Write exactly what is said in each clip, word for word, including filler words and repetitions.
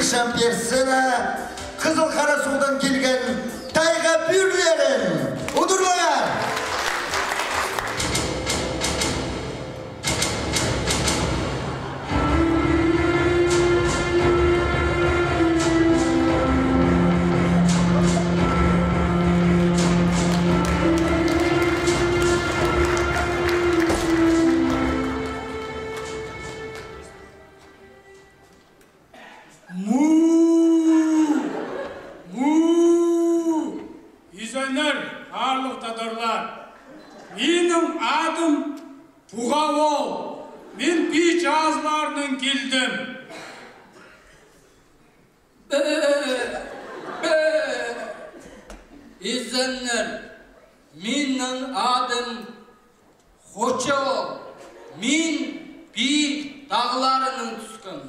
Чампирсына Хызыл Харасуғдан килген тайға пӱӱрлерін удурлаңар! Му! Му! Изеннер, аарлығ тадарлар! Минің адым Пуға оол. Мин пии чазыларнаң килдім. Бе-бе-бе. Изеннер, минің адым Хоча оол. Мин пии тағларынаң тӱскем.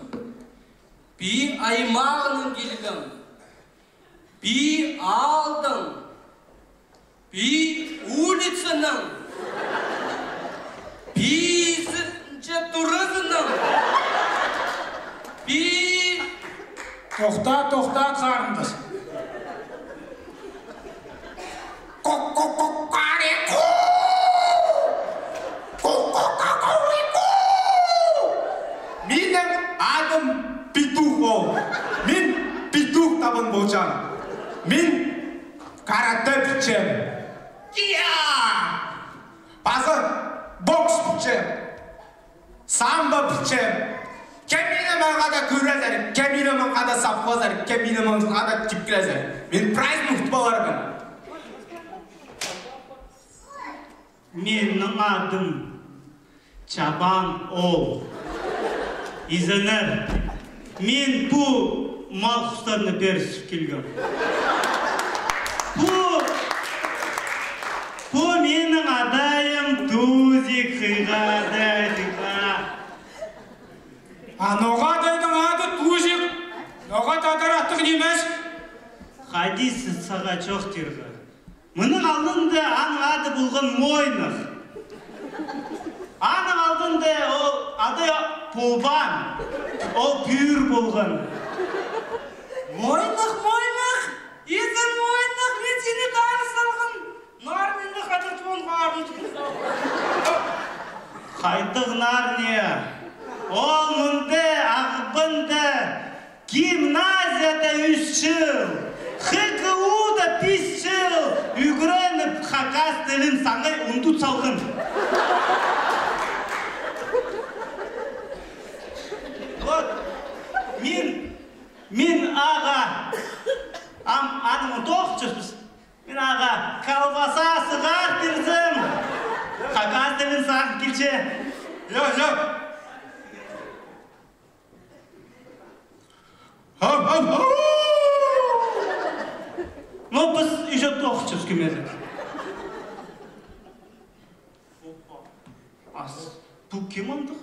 Пии аймағынаң килгем. Пии аалдаң. Пии улицанаң. Пии сі-, че туразынаң. Пии. Тохта, тохта, харындас. Ку-ку-ку-кари-ку! Ку-ку-ку-кари-ку! Минің адым Петух оол. Мин петух табын полчам. Мин каратэ пілчем. Кия! Паза бокс пілчем. Самбо пілчем. Кем мині маңа даа кӧрезер, кем мині маңа даа сапхазар, кем мині маңа даа типкілезер. Мин прайзын утып аларбын. Минің адым Чабан оол. Изеннер, мин пу мал-хустарны пирзіп килгем. Пу, пу минің адайым Тузик, хыйға адай, хыйға. А ноға адайның ады Тузик? Ноға тадар аттығ нимес? Хайди сағаа чоохтирға. Мының алнында аның ады полған Мойнах. Аның алнында ол ады полбаан, ол пӱӱр полған. Мойнах, Мойнах, изен Мойнах, мин сині тағыс салғам. Нарнияда хайдағ тоғын харын. Хайдағ Нарния? Ол мында, Ағбанда. Гимназияда ӱс чыл, Х Г У-да пис чыл ӱгреніп, хакас тілін саңай ундут салған. Вот, мин, мин ағаа, ам, аның тоғыс чӧспіс. Мин ағаа колбаса, сығар пирзем, хакас тілін сағын килче. Лё, лё. Ау, ау, ау! Ну, піс уже тоғыс чӧс кӧмезек. Ас, пу кем андағ?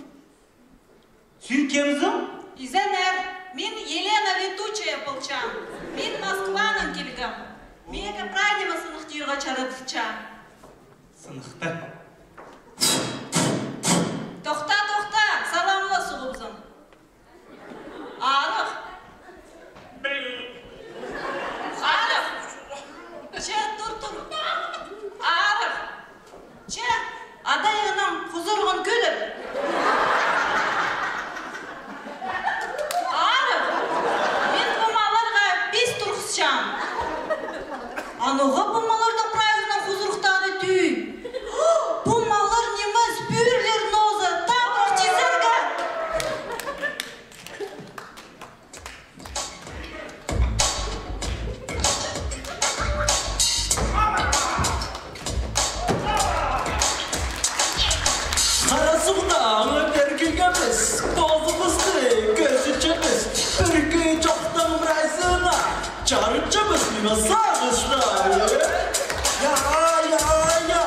Син кемзің? Изеннер, мин Елена Летучая полчам. Мин Москванаң килгем. Миге прай ниме сыныхтирға чарадылча. Сыныхта. Тохта, тохта, саламла суғыбызың. Арығ. Арығ. Че, тур, тур. Арығ. Че, адайыңның хузурығын кӧдір. Арығ. Мин пу малларға пис турғысчам. А ноға пу малларның прайзының хузурухтары тӧӧй? Пу маллар нимес, пӱӱрлер нооза, тап тизерге. Харасуғнаң пеер килгебіс, позыбысты кӧзітчебіс, пірге чоохтаң прайзына чарытчабыс ниме сағыстар. Я, я, я.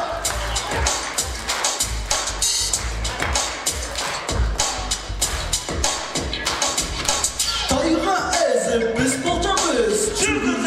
Тайға ээзі піс полчабыс. Чӱгӱр